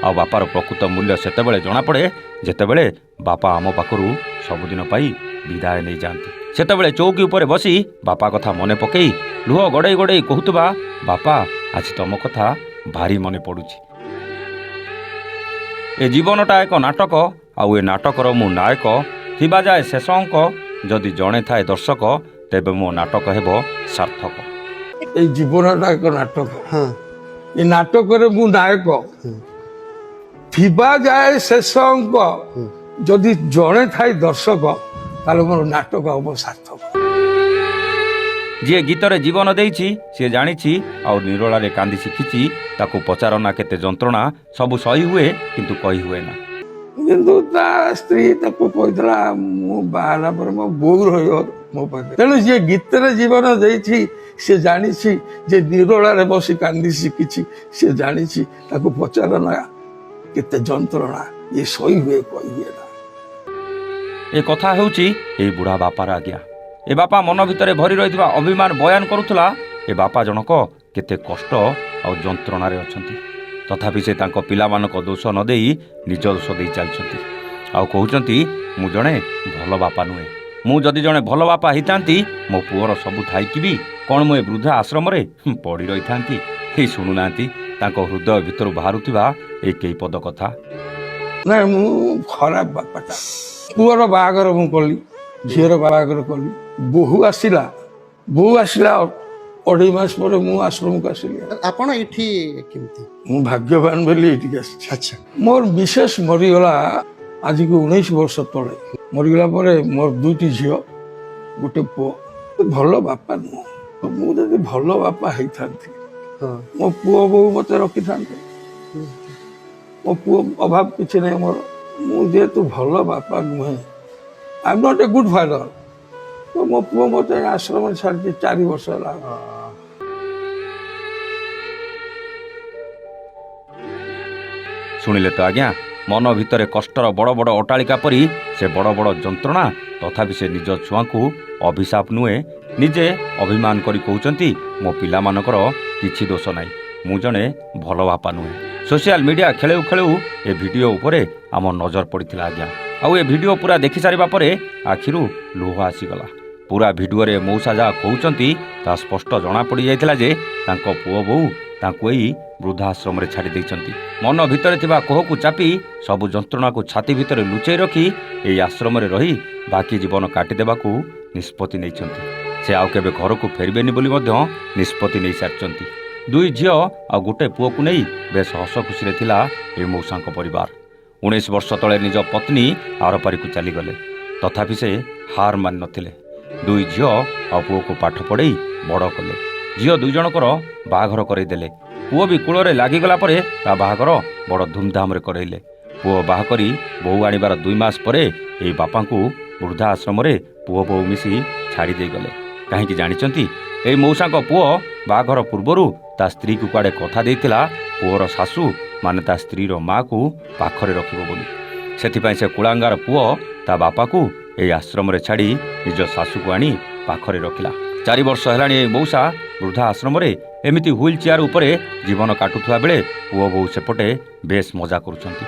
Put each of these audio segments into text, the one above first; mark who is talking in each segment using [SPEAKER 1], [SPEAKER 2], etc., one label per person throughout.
[SPEAKER 1] ଆଉ ବାପାର ପ୍ରକୃତ ମୂଲ୍ୟ ସେତେବେଳେ ଜଣାପଡ଼େ ଯେତେବେଳେ ବାପା ଆମ ପାଖରୁ ସବୁଦିନ ପାଇଁ ବିଦାୟ ନେଇଯାଆନ୍ତି। ସେତେବେଳେ ଚୌକି ଉପରେ ବସି ବାପା କଥା ମନେ ପକେଇ ଲୁହ ଗଡ଼େଇ ଗଡ଼େଇ କହୁଥିବା, ବାପା ଆଜି ତମ କଥା ଭାରି ମନେ ପଡ଼ୁଛି। ଏ ଜୀବନଟା ଏକ ନାଟକ, ଆଉ ଏ ନାଟକର ମୁଁ ନାୟକ। ଥିବା ଯାଏ ଶେଷ ଅଙ୍କ, ଯଦି ଜଣେ ଥାଏ ଦର୍ଶକ, ତେବେ ମୋ ନାଟକ ହେବ ସାର୍ଥକ।
[SPEAKER 2] ଏଇ ଜୀବନଟା ଏକ ନାଟକ, ଏ ନାଟକରେ ମୁଁ ନାୟକ। ଥିବା ଯାଏ ଶେଷ ଅଙ୍କ, ଯଦି ଜଣେ ଥାଏ ଦର୍ଶକ, ତାହେଲେ ମୋର ନାଟକ ହବ ସାର୍ଥକ।
[SPEAKER 1] ଯିଏ ଗୀତରେ ଜୀବନ ଦେଇଛି ସିଏ ଜାଣିଛି, ଆଉ ନିରୋଳାରେ କାନ୍ଦି ଶିଖିଛି। ତାକୁ ପଚାରନା କେତେ ଯନ୍ତ୍ରଣା, ସବୁ ସହି ହୁଏ କିନ୍ତୁ କହି ହୁଏ ନା।
[SPEAKER 2] କିନ୍ତୁ ତା ସ୍ତ୍ରୀ ତାକୁ କହିଥିଲା, ମୁଁ ବାହା ହେଲା ପରେ ମୋ ବୋଉ ରହିବ ମୋ ପାଖରେ। ତେଣୁ ଯିଏ ଗୀତରେ ଜୀବନ ଦେଇଛି ସେ ଜାଣିଛି, ଯେ ନିରୋଳାରେ ବସି କାନ୍ଦି ଶିଖିଛି ସେ ଜାଣିଛି। ତାକୁ ପଚାର ନା କେତେ ଯନ୍ତ୍ରଣା, ଇଏ ସହି ହୁଏ କହି ହୁଏ ନା।
[SPEAKER 1] ଏ କଥା ହେଉଛି ଏଇ ବୁଢ଼ା ବାପାର ଆଜ୍ଞା। ଏ ବାପା ମନ ଭିତରେ ଭରି ରହିଥିବା ଅଭିମାନ ବୟାନ କରୁଥିଲା ଏ ବାପା ଜଣକ କେତେ କଷ୍ଟ ଆଉ ଯନ୍ତ୍ରଣାରେ ଅଛନ୍ତି। ତଥାପି ସେ ତାଙ୍କ ପିଲାମାନଙ୍କ ଦୋଷ ନ ଦେଇ ନିଜ ଦୋଷ ଦେଇ ଚାଲିଛନ୍ତି, ଆଉ କହୁଛନ୍ତି ମୁଁ ଜଣେ ଭଲ ବାପା ନୁହେଁ। ମୁଁ ଯଦି ଜଣେ ଭଲ ବାପା ହେଇଥାନ୍ତି, ମୋ ପୁଅର ସବୁ ଥାଇକି ବି କ'ଣ ମୁଁ ଏ ବୃଦ୍ଧା ଆଶ୍ରମରେ ପଡ଼ି ରହିଥାନ୍ତି? ଏଇ ଶୁଣୁନାହାନ୍ତି ତାଙ୍କ ହୃଦୟ ଭିତରୁ ବାହାରୁଥିବା ଏଇ କେଇ ପଦ କଥା।
[SPEAKER 2] ନାଇଁ, ମୁଁ ଖରାପ ବାପାଟା। ପୁଅର ବାହାଘର ମୁଁ କଲି, ଝିଅର ବାହାଘର କଲି। ବୋହୂ ଆସିଲା, ବୋହୂ ଆସିଲା 2.5 ମାସ ପରେ ମୁଁ ଆଶ୍ରମକୁ ଆସିଲି।
[SPEAKER 3] ଆପଣ ଏଇଠି କେମିତି?
[SPEAKER 2] ମୁଁ ଭାଗ୍ୟବାନ ବୋଲି ଏଇଠିକି ଆସିଛି। ମୋର ମିସେସ୍ ମରିଗଲା ଆଜିକୁ 19 ବର୍ଷ ତଳେ। ମରିଗଲା ପରେ ମୋର ଦୁଇଟି ଝିଅ, ଗୋଟେ ପୁଅ। ଭଲ ବାପା ନୁହଁ। ମୁଁ ଯଦି ଭଲ ବାପା ହେଇଥାନ୍ତି, ମୋ ପୁଅ ବୋହୂ ମତେ ରଖିଥାନ୍ତେ। ମୋ ପୁଅ ଅଭାବ କିଛି ନାହିଁ ମୋର। ମୁଁ ଯେହେତୁ ଭଲ ବାପା ନୁହେଁ, I am not a good father, ତ ମୋ ପୁଅ ମତେ ଆଶ୍ରମରେ ଛାଡ଼ିଛି 4 ବର୍ଷ ହେଲା।
[SPEAKER 1] ଶୁଣିଲେ ତ ଆଜ୍ଞା, ମନ ଭିତରେ କଷ୍ଟର ବଡ଼ ବଡ଼ ଅଟ୍ଟାଳିକା ପରି ସେ ବଡ଼ ବଡ଼ ଯନ୍ତ୍ରଣା, ତଥାପି ସେ ନିଜ ଛୁଆଙ୍କୁ ଅଭିଶାପ ନୁହେଁ, ନିଜେ ଅଭିମାନ କରି କହୁଛନ୍ତି ମୋ ପିଲାମାନଙ୍କର କିଛି ଦୋଷ ନାହିଁ, ମୁଁ ଜଣେ ଭଲ ବାପା ନୁହେଁ। ସୋସିଆଲ ମିଡ଼ିଆ ଖେଳଉ ଖେଳଉ ଏ ଭିଡ଼ିଓ ଉପରେ ଆମ ନଜର ପଡ଼ିଥିଲା ଆଜ୍ଞା। ଆଉ ଏ ଭିଡ଼ିଓ ପୁରା ଦେଖିସାରିବା ପରେ ଆଖିରୁ ଲୁହ ଆସିଗଲା। ପୁରା ଭିଡ଼ିଓରେ ମଉସା ଯାହା କହୁଛନ୍ତି ତାହା ସ୍ପଷ୍ଟ ଜଣାପଡ଼ିଯାଇଥିଲା ଯେ ତାଙ୍କ ପୁଅ ବୋହୂ ତାଙ୍କୁ ଏଇ ବୃଦ୍ଧାଶ୍ରମରେ ଛାଡ଼ି ଦେଇଛନ୍ତି। ମନ ଭିତରେ ଥିବା କୋହକୁ ଚାପି, ସବୁ ଯନ୍ତ୍ରଣାକୁ ଛାତି ଭିତରେ ଲୁଚେଇ ରଖି ଏଇ ଆଶ୍ରମରେ ରହି ବାକି ଜୀବନ କାଟିଦେବାକୁ ନିଷ୍ପତ୍ତି ନେଇଛନ୍ତି। ସେ ଆଉ କେବେ ଘରକୁ ଫେରିବେନି ବୋଲି ମଧ୍ୟ ନିଷ୍ପତ୍ତି ନେଇସାରିଛନ୍ତି। ଦୁଇ ଝିଅ ଆଉ ଗୋଟେ ପୁଅକୁ ନେଇ ବେଶ ହସ ଖୁସିରେ ଥିଲା ଏ ମଉସାଙ୍କ ପରିବାର। 19 ବର୍ଷ ତଳେ ନିଜ ପତ୍ନୀ ଆରପାରିକୁ ଚାଲିଗଲେ, ତଥାପି ସେ ହାର ମାନିନଥିଲେ। ଦୁଇ ଝିଅ ଆଉ ପୁଅକୁ ପାଠ ପଢ଼େଇ ବଡ଼ କଲେ। ଝିଅ ଦୁଇ ଜଣଙ୍କର ବାହାଘର କରେଇଦେଲେ। ପୁଅ ବି କୂଳରେ ଲାଗିଗଲା ପରେ ତା ବାହାଘର ବଡ଼ ଧୁମଧାମରେ କରେଇଲେ। ପୁଅ ବାହା କରି ବୋହୂ ଆଣିବାର 2 ମାସ ପରେ ଏଇ ବାପାଙ୍କୁ ବୃଦ୍ଧା ଆଶ୍ରମରେ ପୁଅ ବୋହୂ ମିଶି ଛାଡ଼ି ଦେଇଗଲେ। କାହିଁକି ଜାଣିଛନ୍ତି? ଏଇ ମଉସାଙ୍କ ପୁଅ ବାହାଘର ପୂର୍ବରୁ ତା ସ୍ତ୍ରୀକୁ କୁଆଡ଼େ କଥା ଦେଇଥିଲା ପୁଅର ଶାଶୁ ମାନେ ତା ସ୍ତ୍ରୀର ମାଆକୁ ପାଖରେ ରଖିବ ବୋଲି। ସେଥିପାଇଁ ସେ କୁଳାଙ୍ଗାର ପୁଅ ତା ବାପାକୁ ଏଇ ଆଶ୍ରମରେ ଛାଡ଼ି ନିଜ ଶାଶୁକୁ ଆଣି ପାଖରେ ରଖିଲା। 4 ବର୍ଷ ହେଲାଣି ଏଇ ମଉସା ବୃଦ୍ଧା ଆଶ୍ରମରେ ଏମିତି ହ୍ୱିଲ୍ ଚେୟାର ଉପରେ ଜୀବନ କାଟୁଥିବା ବେଳେ ପୁଅ ବୋହୂ ସେପଟେ ବେଶ ମଜା କରୁଛନ୍ତି।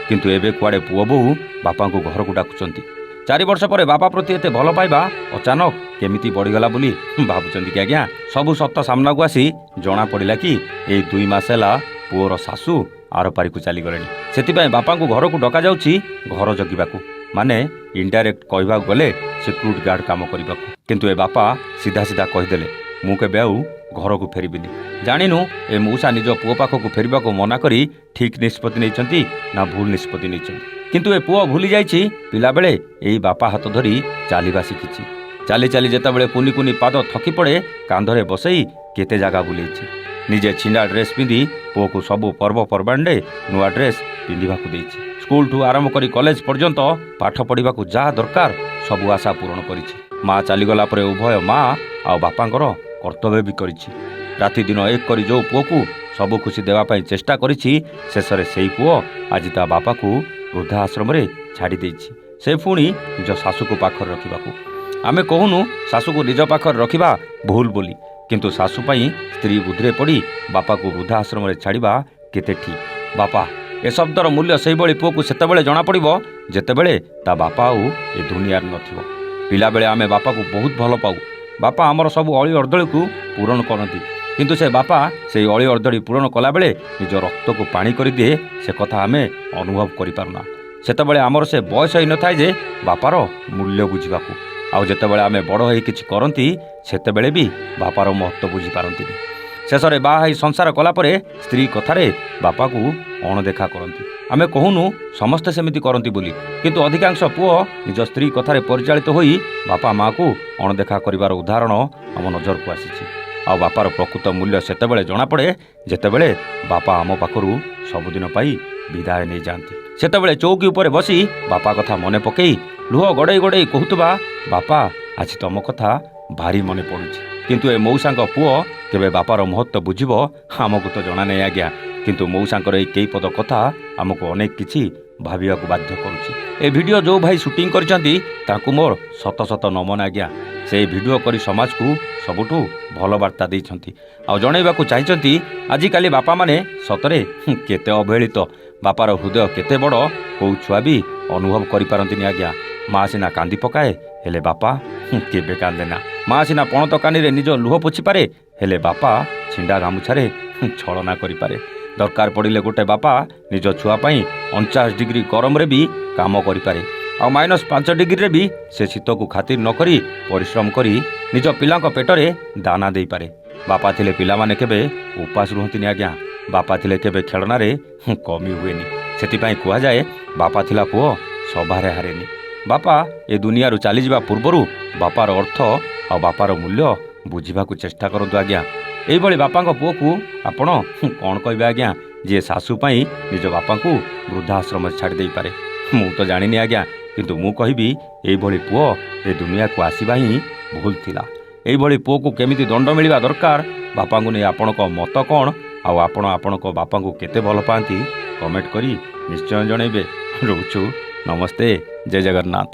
[SPEAKER 1] କିନ୍ତୁ ଏବେ କୁଆଡ଼େ ପୁଅ ବୋହୂ ବାପାଙ୍କୁ ଘରକୁ ଡାକୁଛନ୍ତି। 4 ବର୍ଷ ପରେ ବାପା ପ୍ରତି ଏତେ ଭଲ ପାଇବା ଅଚାନକ କେମିତି ବଢ଼ିଗଲା ବୋଲି ଭାବୁଛନ୍ତି କି ଆଜ୍ଞା? ସବୁ ସତ ସାମ୍ନାକୁ ଆସି ଜଣାପଡ଼ିଲା କି ଏଇ 2 ମାସ ହେଲା ପୁଅର ଶାଶୁ ଆରପାରିକୁ ଚାଲିଗଲେଣି। ସେଥିପାଇଁ ବାପାଙ୍କୁ ଘରକୁ ଡକାଯାଉଛି ଘର ଜଗିବାକୁ, ମାନେ ଇନଡାଇରେକ୍ଟ କହିବାକୁ ଗଲେ ସିକ୍ୟୁରିଟି ଗାର୍ଡ କାମ କରିବାକୁ। କିନ୍ତୁ ଏ ବାପା ସିଧା ସିଧା କହିଦେଲେ, ମୁଁ କେବେ ଆଉ ଘରକୁ ଫେରିବିନି। ଜାଣିନୁ ଏ ମଉସା ନିଜ ପୁଅ ପାଖକୁ ଫେରିବାକୁ ମନା କରି ଠିକ୍ ନିଷ୍ପତ୍ତି ନେଇଛନ୍ତି ନା ଭୁଲ ନିଷ୍ପତ୍ତି ନେଇଛନ୍ତି। କିନ୍ତୁ ଏ ପୁଅ ଭୁଲି ଯାଇଛି ପିଲାବେଳେ ଏଇ ବାପା ହାତ ଧରି ଚାଲିବା ଶିଖିଛି। ଚାଲି ଚାଲି ଯେତେବେଳେ କୁନି କୁନି ପାଦ ଥକି ପଡ଼େ, କାନ୍ଧରେ ବସେଇ କେତେ ଜାଗା ବୁଲେଇଛି। ନିଜେ ଛିଣ୍ଡା ଡ୍ରେସ୍ ପିନ୍ଧି ପୁଅକୁ ସବୁ ପର୍ବପର୍ବାଣିରେ ନୂଆ ଡ୍ରେସ୍ ପିନ୍ଧିବାକୁ ଦେଇଛି। ସ୍କୁଲଠୁ ଆରମ୍ଭ କରି କଲେଜ ପର୍ଯ୍ୟନ୍ତ ପାଠ ପଢ଼ିବାକୁ ଯାହା ଦରକାର ସବୁ ଆଶା ପୂରଣ କରିଛି। ମା ଚାଲିଗଲା ପରେ ଉଭୟ ମା ଆଉ ବାପାଙ୍କର କର୍ତ୍ତବ୍ୟ ବି କରିଛି। ରାତି ଦିନ ଏକ କରି ଯେଉଁ ପୁଅକୁ ସବୁ ଖୁସି ଦେବା ପାଇଁ ଚେଷ୍ଟା କରିଛି, ଶେଷରେ ସେଇ ପୁଅ ଆଜି ତା ବାପାକୁ ବୃଦ୍ଧା ଆଶ୍ରମରେ ଛାଡ଼ି ଦେଇଛି, ସେ ପୁଣି ନିଜ ଶାଶୁକୁ ପାଖରେ ରଖିବାକୁ। ଆମେ କହୁନୁ ଶାଶୁକୁ ନିଜ ପାଖରେ ରଖିବା ଭୁଲ ବୋଲି, କିନ୍ତୁ ଶାଶୁ ପାଇଁ ସ୍ତ୍ରୀ ବୁଦ୍ଧିରେ ପଡ଼ି ବାପାକୁ ବୃଦ୍ଧା ଆଶ୍ରମରେ ଛାଡ଼ିବା କେତେ ଠିକ୍? ବାପା, ଏ ଶବ୍ଦର ମୂଲ୍ୟ ସେଇଭଳି ପୁଅକୁ ସେତେବେଳେ ଜଣାପଡ଼ିବ ଯେତେବେଳେ ତା ବାପା ଆଉ ଏ ଦୁନିଆରେ ନଥିବ। ପିଲାବେଳେ ଆମେ ବାପାକୁ ବହୁତ ଭଲ ପାଉ। ବାପା ଆମର ସବୁ ଅଳି ଅର୍ଦ୍ଦଳିକୁ ପୂରଣ କରନ୍ତି, କିନ୍ତୁ ସେ ବାପା ସେଇ ଅଳି ଅର୍ଦ୍ଦଳି ପୂରଣ କଲାବେଳେ ନିଜ ରକ୍ତକୁ ପାଣି କରିଦିଏ, ସେ କଥା ଆମେ ଅନୁଭବ କରିପାରୁନା। ସେତେବେଳେ ଆମର ସେ ବୟସ ହେଇନଥାଏ ଯେ ବାପାର ମୂଲ୍ୟ ବୁଝିବାକୁ। ଆଉ ଯେତେବେଳେ ଆମେ ବଡ଼ ହେଇ କିଛି କରନ୍ତି, ସେତେବେଳେ ବି ବାପାର ମହତ୍ତ୍ୱ ବୁଝିପାରନ୍ତିନି। ଶେଷରେ ବାହା ହେଇ ସଂସାର କଲା ପରେ ସ୍ତ୍ରୀ କଥାରେ ବାପାକୁ ଅଣଦେଖା କରନ୍ତି। ଆମେ କହୁନୁ ସମସ୍ତେ ସେମିତି କରନ୍ତି ବୋଲି, କିନ୍ତୁ ଅଧିକାଂଶ ପୁଅ ନିଜ ସ୍ତ୍ରୀ କଥାରେ ପରିଚାଳିତ ହୋଇ ବାପା ମାଆକୁ ଅଣଦେଖା କରିବାର ଉଦାହରଣ ଆମ ନଜରକୁ ଆସିଛି। ଆଉ ବାପାର ପ୍ରକୃତ ମୂଲ୍ୟ ସେତେବେଳେ ଜଣାପଡ଼େ ଯେତେବେଳେ ବାପା ଆମ ପାଖରୁ ସବୁଦିନ ପାଇଁ ବିଦାୟ ନେଇଯାଆନ୍ତି। ସେତେବେଳେ ଚୌକି ଉପରେ ବସି ବାପା କଥା ମନେ ପକେଇ ଲୁହ ଗଡ଼େଇ ଗଡ଼େଇ କହୁଥିବା, ବାପା ଆଜି ତମ କଥା ଭାରି ମନେ ପଡ଼ୁଛି। କିନ୍ତୁ ଏ ମଉସାଙ୍କ ପୁଅ କେବେ ବାପାର ମହତ୍ତ୍ୱ ବୁଝିବ ଆମକୁ ତ ଜଣା ନାହିଁ ଆଜ୍ଞା, କିନ୍ତୁ ମଉସାଙ୍କର ଏଇ କେଇ ପଦ କଥା ଆମକୁ ଅନେକ କିଛି ଭାବିବାକୁ ବାଧ୍ୟ କରୁଛି। ଏ ଭିଡ଼ିଓ ଯେଉଁ ଭାଇ ସୁଟିଂ କରିଛନ୍ତି ତାଙ୍କୁ ମୋର ଶତ ଶତ ନମନ ଆଜ୍ଞା। ସେ ଏ ଭିଡ଼ିଓ କରି ସମାଜକୁ ସବୁଠୁ ଭଲ ବାର୍ତ୍ତା ଦେଇଛନ୍ତି ଆଉ ଜଣାଇବାକୁ ଚାହିଁଛନ୍ତି ଆଜିକାଲି ବାପାମାନେ ସତରେ କେତେ ଅବହେଳିତ, ବାପାର ହୃଦୟ କେତେ ବଡ଼ କେଉଁ ଛୁଆ ବି ଅନୁଭବ କରିପାରନ୍ତିନି ଆଜ୍ଞା। ମା ସିନା କାନ୍ଦି ପକାଏ, ହେଲେ ବାପା କେବେ କାନ୍ଦେ ନା। ମା ସିନା ପଣତ କାନିରେ ନିଜ ଲୁହ ପୋଛିପାରେ, ହେଲେ ବାପା ଛିଣ୍ଡା ଗାମୁଛାରେ ଛଳନା କରିପାରେ। ଦରକାର ପଡ଼ିଲେ ଗୋଟେ ବାପା ନିଜ ଛୁଆ ପାଇଁ 49 ଡିଗ୍ରୀ ଗରମରେ ବି କାମ କରିପାରେ, ଆଉ -5 ଡିଗ୍ରୀରେ ବି ସେ ଶୀତକୁ ଖାତିର ନ କରି ପରିଶ୍ରମ କରି ନିଜ ପିଲାଙ୍କ ପେଟରେ ଦାନା ଦେଇପାରେ। ବାପା ଥିଲେ ପିଲାମାନେ କେବେ ଉପାସ ରୁହନ୍ତିନି ଆଜ୍ଞା। ବାପା ଥିଲେ କେବେ ଖେଳନାରେ କମି ହୁଏନି। ସେଥିପାଇଁ କୁହାଯାଏ ବାପା ଥିଲା ପୁଅ ସଭାରେ ହାରେନି। ବାପା ଏ ଦୁନିଆରୁ ଚାଲିଯିବା ପୂର୍ବରୁ ବାପାର ଅର୍ଥ ଆଉ ବାପାର ମୂଲ୍ୟ ବୁଝିବାକୁ ଚେଷ୍ଟା କରନ୍ତୁ ଆଜ୍ଞା। ଏଇଭଳି ବାପାଙ୍କ ପୁଅକୁ ଆପଣ କ'ଣ କହିବେ ଆଜ୍ଞା, ଯିଏ ଶାଶୁ ପାଇଁ ନିଜ ବାପାଙ୍କୁ ବୃଦ୍ଧାଶ୍ରମରେ ଛାଡ଼ି ଦେଇପାରେ? ମୁଁ ତ ଜାଣିନି ଆଜ୍ଞା, କିନ୍ତୁ ମୁଁ କହିବି ଏଇଭଳି ପୁଅ ଏ ଦୁନିଆକୁ ଆସିବା ହିଁ ଭୁଲ ଥିଲା। ଏଇଭଳି ପୁଅକୁ କେମିତି ଦଣ୍ଡ ମିଳିବା ଦରକାର? ବାପାଙ୍କୁ ନେଇ ଆପଣଙ୍କ ମତ କ'ଣ, ଆଉ ଆପଣ ଆପଣଙ୍କ ବାପାଙ୍କୁ କେତେ ଭଲ ପାଆନ୍ତି କମେଣ୍ଟ କରି ନିଶ୍ଚୟ ଜଣାଇବେ। ରହୁଛୁ, ନମସ୍ତେ, ଜୟ ଜଗନ୍ନାଥ।